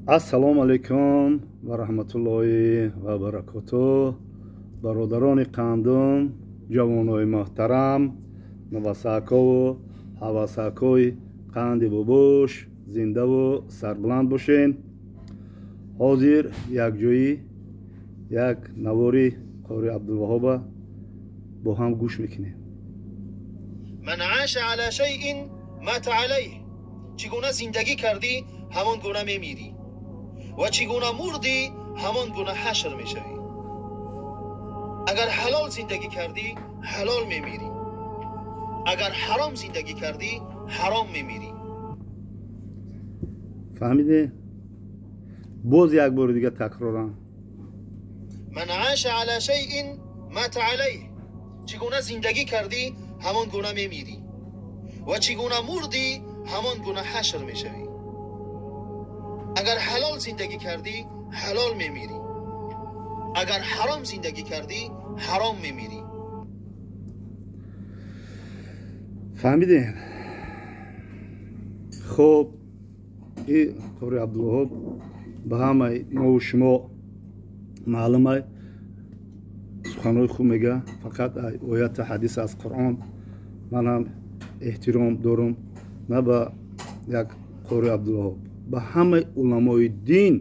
Ассалому алайкум ва раҳматуллоҳи ва баракоту. Бародарони қандум, ҷавонои муҳтарам, навасакову ҳавасакои қанди бобош, зиндаву сарбуланд бошен. Ҳозир якҷоӣ як навори Қори Абдулваҳоба бо ҳам гӯш мекунем. Ман аша ала шайъин мата алайҳ. Чӣ гуна зиндагӣ кардӣ, ҳамон гуна мемирӣ, ва чӣ гуна мурдӣ, ҳамон гуна ҳашр мешавӣ. Агар ҳалол зиндагӣ кардӣ, ҳалол мемирӣ. Агар ҳаром зиндагӣ кардӣ, ҳаром мемирӣ. Фаҳмиде? Боз як бори дига такрорам. Ман аша ала шайъин мата алайҳ. Чӣ гуна зиндагӣ кардӣ, ҳамон гуна мемирӣ, ва чӣ гуна мурдӣ, ҳамон гуна ҳашр мешавӣ. Агар ҳалол зиндагӣ кардӣ, ҳалол мемирӣ. Агар ҳаром зиндагӣ кардӣ, ҳаром мемирӣ. Фаҳмидем? Хуб, и Қори Абдулваҳоб ба ҳамаи мову шумо маълумай, суханҳои хуб мега, фақат ояту ҳадис аз Қуръон. Ман ҳам эҳтиром дорум на ба як Қори Абдулваҳоб, ба ҳамаи уламои дин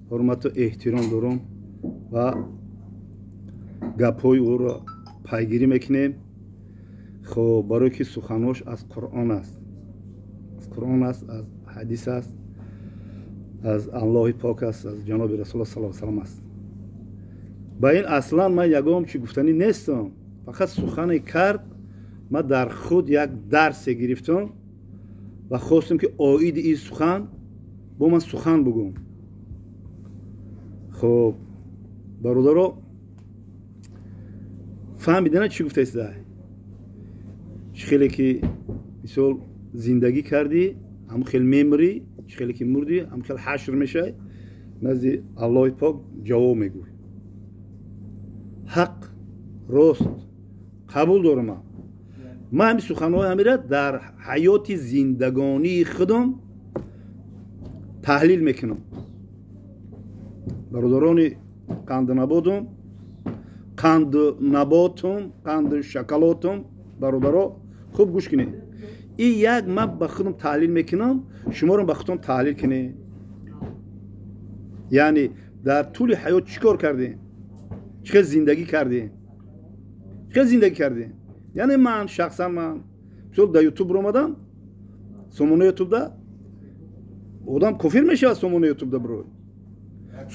ҳурмату эҳтиром дорум ва гапҳои ӯро пайгирӣ мекунем. Хоб, барое ки суханҳош аз Қуръон аст, аз Қуръон аст, аз ҳадис аст, аз Аллоҳи пок аст, аз ҷаноби Расулуллоҳ саллаллоҳу алайҳи васаллам аст. Ба ин аслан ман ягон чи гуфтанӣ нестам, фақат сухане кард, ман дар худ як дарсе гирифтам ва хостам ки оиди ин сухан бо ман сухан бугӯм. Хоб, бародаро, фаҳмидана чӣ гуфтаиста? Чӣ хеле ки мисол зиндагӣ кардӣ, ҳамон хел мемирӣ, чӣ хеле ки мурдӣ, ҳамон хел ҳашр мешавӣ, назди Аллоҳи пок ҷавоб мегӯй. Ҳақ, рост қабул дорам. Ман ҳамин суханҳои ҳамира дар ҳаёти зиндагонии худам таҳлил мекунам. Бародарони қанднаботум, қанднаботум, қанду шоколатум, бародаро, хуб гӯш кунед. И як ман ба худам таҳлил мекунам, шуморо ба худтон таҳлил кунед. Яъне дар тӯли ҳаёт чӣ кор кардем, чӣ хел зиндагӣ кардем, чӣ хел зиндагӣ кардем. Яъне ман шахсан ман мисол дар ютуб омадам, сомонаи ютубда одам кофир мешавад, сомонаи ютубда бирой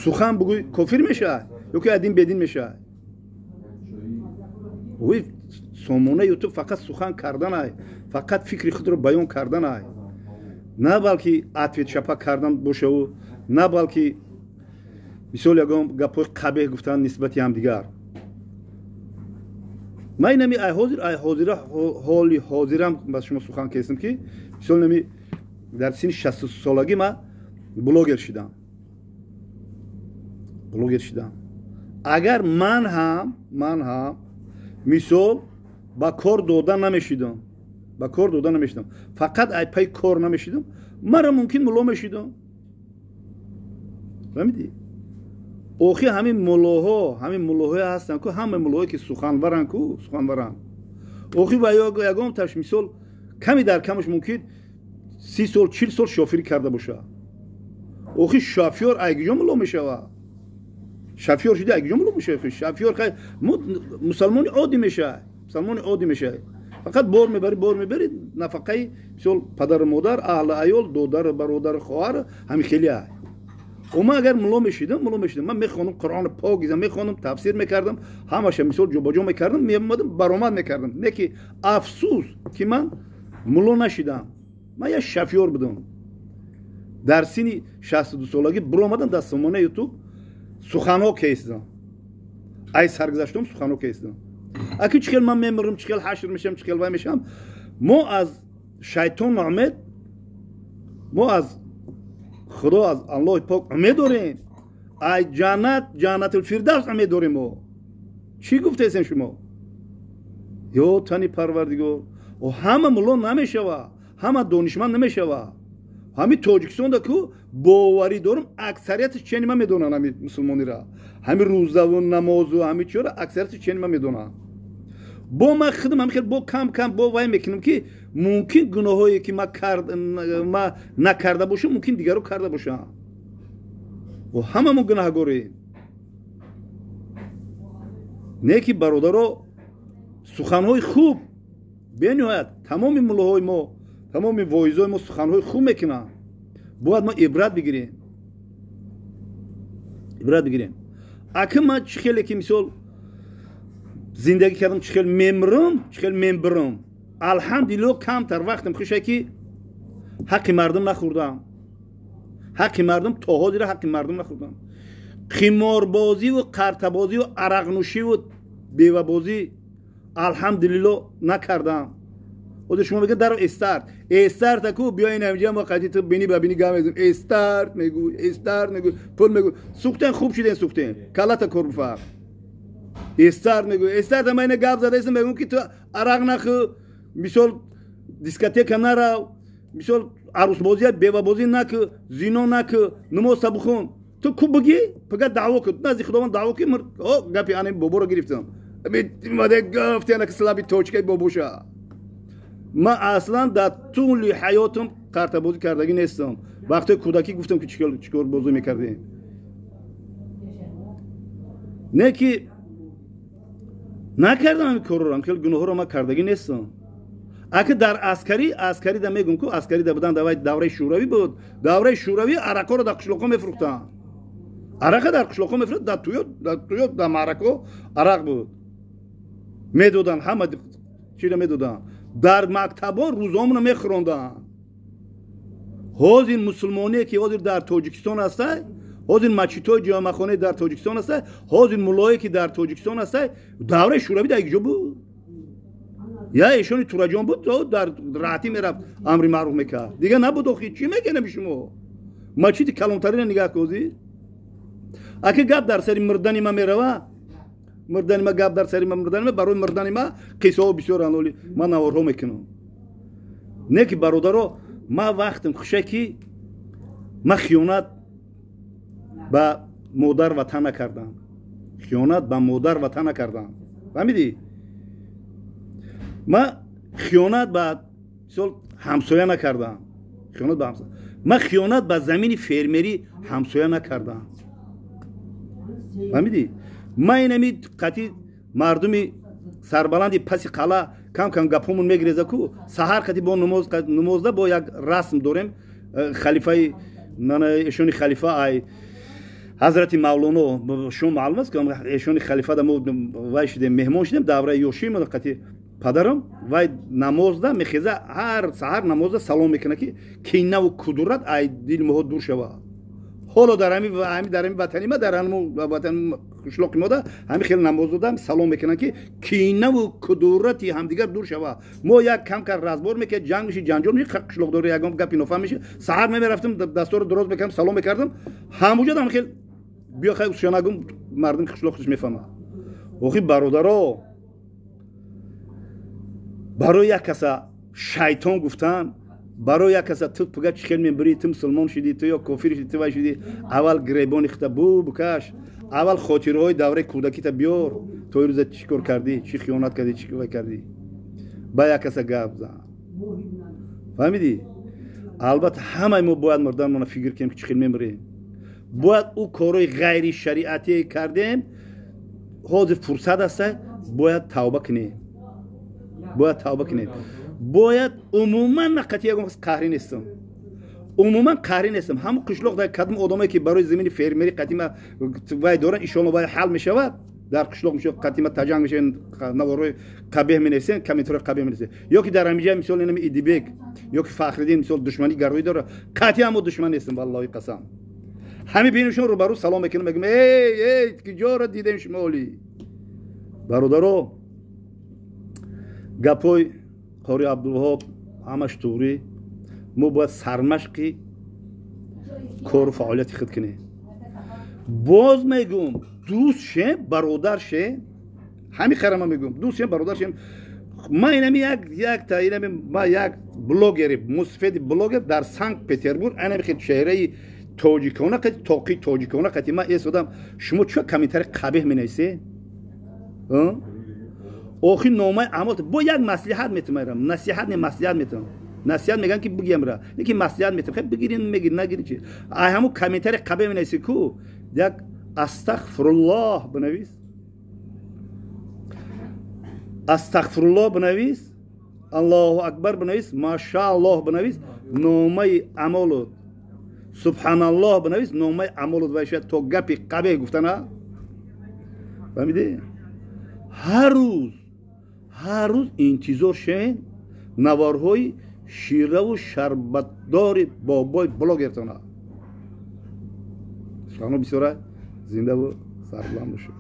сухан бугӯй кофир мешавад ё ки адин бедин мешавад. Ой, сомонаи ютуб фақат сухан карданай, фақат фикри худро баён карданай, на балки ответ чапа кардан бошаву, на балки мисол ягон гапҳои қабеҳ гуфтан нисбати ҳамдигар. Ман инами ай ҳозир, ай ҳозира, ҳоли ҳозирам ба шумо сухан кестам ки мисол нами дар синни 60 солагӣ ман блогер шидам, блогер шидам. Агар ман ҳам мисол ба кор дода намешидам, ба кор дода намешидам, фақат ай пай кор намешидам, мара мумкин мулло мешидам. Фаҳмидӣ? Охи ҳамин муллоҳо, ҳамин муллоҳое ҳастанд ку, ҳама муллоҳое ки суханваранд ку, суханваранд. Охи ва ягон таш мисол ками дар камаш мумкин 30 сол, 40 сол шофирӣ карда боша. Охи шофёр айгиҷо мулло мешава? Шофёр шуда айгиҷо мулло мешава? Шофёр мусалмони оддӣ мешавад, мусалмони оддӣ мешавад. Фақат бор мебарӣ, бор мебарӣ, нафақаи мисол падару модар, аҳлу аёл, додару бародару хоҳар, ҳамин хеле ай. Ман агар мулло мешидам, мулло мешидам, ман мехондам Қуръони покиза, мехондам, тафсир мекардам, ҳамаша мисол ҷобаҷо мекардам, меомадам, баромад мекардам. Не ки афсӯс ки ман мулло нашидам, ман як шофёр будам. Дар синни 62 солагӣ биромадам, дар сомонаи ютуб суханҳо кестам, ай саргузаштом суханҳо кестам. Аки чӣ хел ман мемирам, чӣ хел ҳашр мешавам, чӣ хел вай мешавам? Мо аз шайтон умед, мо аз Худо, аз Аллоҳи пок умед дорем, ай ҷаннат, Ҷаннатулфирдавс умед дорем. Мо чӣ гуфтесем шумо? Ё тани Парвардигор, ҳама мулло намешава, ҳама донишманд намешава. Ҳамин Тоҷикистонда ку боварӣ дорам, аксарияти чени ма медонанд ҳамин мусулмонира, ҳамин рӯзаву намозу ҳамин чиёра аксарияти чени ма медонанд. Бо ма худам ҳамин хел бо кам кам бо вай мекунам, ки мумкин гуноҳое ки ма накарда бошам, мумкин дигаро карда бошам. Ҳамамон гунаҳгорем. Не ки, бародаро, суханҳои хуб бениҳоят тамоми муллоҳои мо, тамоми воизои мо суханҳои хуб мекунанд. Бояд мо ибрат бигирем, ибрат бигирем. Ака, ман чӣ хеле ки мисол зиндагӣ кардам, чӣ хел мемрам, чӣ хел мембирам. Алҳамдулилло, камтар вақтам хуша ки ҳаққи мардум нахӯрдам, ҳаққи мардум то ҳозира ҳаққи мардум нахӯрдам. Қиморбозиву қартабозиву арақнӯшиву бевабозӣ, алҳамдулилло, накардам. Ҳозир шумо мегӯед, даро эстарт эстарта ку, биё ин ҳамҷа, мо қати ту бини ба бини гам мезанем. Эстарт мегӯ, эстарт мегӯ, пул мегӯ, сӯхтен, хуб шиден, сӯхтен, калата кор бифар. Эстарт мегӯ, эстарта ман ина гап задаистам, мегӯм ки ту арақ нахӯ, мисол, дискотека нарав, мисол, арӯсбозия, бевабозӣ накӯ, зино накӯ, намозта бихун. Ту ку бигӣ, пага даъво кун назди Худованд, даъво ки гапи ани боборо гирифтам, гуфтиана ки слаби точкаи бобоша. Ман аслан дар тӯли ҳаётам қартабозӣ кардагӣ нестам. Вақтои кӯдакӣ гуфтам, ки чикор бозӣ мекардем. Не ки накардам ҳамин корро, хел гуноҳҳоро ман кардагӣ нестам. Ака, дар аскарӣ, аскарида мегӯм ку, аскарида будан, давай, давраи Шӯравӣ буд. Давраи Шӯравӣ арақҳоро дар қишлоқҳо мефурӯхтанд, арақа дар қишлоқҳо мефурӯхт, дар туё, дар туё, дар маъракҳо арақ буд, медоданд, ҳама чиро медоданд. Дар мактабҳо рӯзомона мехӯронданд. Ҳозир мусулмоне ки ҳозир дар Тоҷикистон ҳастай, ҳозир мачитҳои ҷомаъхонае дар Тоҷикистон ҳастай, ҳозир муллое ки дар Тоҷикистон ҳастай, давраи Шӯравӣ дар якҷо буд. Я эшони Тураҷон буд, дар раҳатӣ мерафт, амри маъруф мекард, дига набуд. Охи, чӣ мегӯям, шумо мачити калонтарина нигаҳ козӣ. Ака, гап дар сари мурдани ма мерава, мурдани ма, гап дар сари мурдани ма. Барои мурдани ма қиссаҳо бисёранд, оли ман наворҳо мекунам. Не ки, бародаро, ман вақтам хуша ки ман хиёнат ба модар ватан накардам, хиёнат ба модар ватан накардам, фаҳмидӣ? Ман хиёнат ба, мисол, ҳамсоя накардам, хиёнат ба ҳамсоя, ман хиёнат ба замини фермерӣ ҳамсоя накардам, фаҳмидӣ? Ман инами қати мардуми сарбаланди паси қала кам кам гапҳомон мегиреза ку. Саҳар қати бо намозда бо як расм дорем, халифаи эшони халифа ай ҳазрати Мавлоно. Шумо маълум аст, ки эшони халифада мо вай шудем, меҳмон шудем давраи ёшӣ қати падарам. Вай намозда мехеза, ҳар саҳар намозда салом мекунад, ки кинаву кудурат ай дили моҳо дур шавад. Ҳоло дар ҳами дар ҳами ватани ма, дар ватани қишлоқи мода ҳами хеле намоз дода салом мекунанд, ки кинаву кудурати ҳамдигар дур шавад. Мо як камкар разбор мекард, ҷанг меши, ҷанҷол меши, қишлоқдори ягон гапи нофаҳм меши. Саҳар мемерафтам, дасторо дуроз мекардам, салом мекардам. Ҳамуҷа хел биё, хай, шанагум, мардуми қишлоқ худш мефаҳмад. Охи, бародаро, барои як каса шайтон гуфтан, барои як каса ту пуга чӣ хел мебирӣ, ту мусулмон шудӣ, ту ё кофир шудӣ, ту вай шудӣ. Аввал гиребони хута бу букаш, аввал хотираҳои давраи кӯдакита биёр, то рӯза чӣ кор кардӣ, чӣ хиёнат кардӣ, чӣ вай кардӣ, ба як каса гап зан, фаҳмидӣ? Албатта, ҳамаи мо бояд мурданмона фикр кунем, ки чӣ хел мемирем. Бояд ӯ корҳои ғайришариатие кардем, ҳозир фурсат аста, бояд тавба кунем, бояд тавба кунем. Бояд умуман на қати ягон кас қаҳрӣ нестам, умуман қаҳрӣ нестам. Ҳамон қишлоқ дар кадом одамое ки барои замини фермерӣ қатима вай доранд, иншоалло, вай ҳал мешавад. Дар қишлоқ мешавад, қатима таҷанг мешавад, наворҳои қабеҳ менависен, комментарҳои қабеҳ менависен. Ё ки дар ҳамиҷа, мисол, инами Идибек ё ки Фахриддин, мисол, душманӣ гароӣ дорад, қатъи ҳамо душман нестам, валлоҳи қасам. Ҳами бинушон рӯбарӯ салом мекунам, мегӯям: «Эй, эй, киҷоро дидем шумо?» Оли, бародаро, гапҳои қори Абдулваҳоб ҳамаш туғрӣ. Мо бояд сармашқи кору фаъолияти худ кунем. Боз мегӯм, дӯст шем, бародар шем, ҳамин харама мегӯм, дӯст шем, бародар шем. Ман инами як та инами ма як блогери, мусфеди блогер дар Санкт Петербург, инами хел чеҳраи тоҷикона қати, тоқи тоҷикона қати ман эсодам. Шумо чӯ комментари қабеҳ менависед? Охи, номаи амол бо як маслиҳат метумайрам, насиҳат не, маслиҳат метумам. Насиҳат мегӯям, ки бигиямра, не ки маслиҳат метум. Хе, бигирин, мегир, нагири чи? Ай ҳамун комментари қабеҳ менависи ку, як астағфируллоҳ бинавис, астағфируллоҳ бинавис, Аллоҳу акбар бинавис, машааллоҳ бинавис, номаи амолут, субҳаналлоҳ бинавис, номаи амолут вай шояд то гапи қабеҳ гуфтана. Фаҳмидӣ? Ҳар рӯз, ҳар рӯз интизор шавен наворҳои шираву шарбатдори бобои блогертона. Суханҳо бисёра. Зиндаву сарбуланд бошед.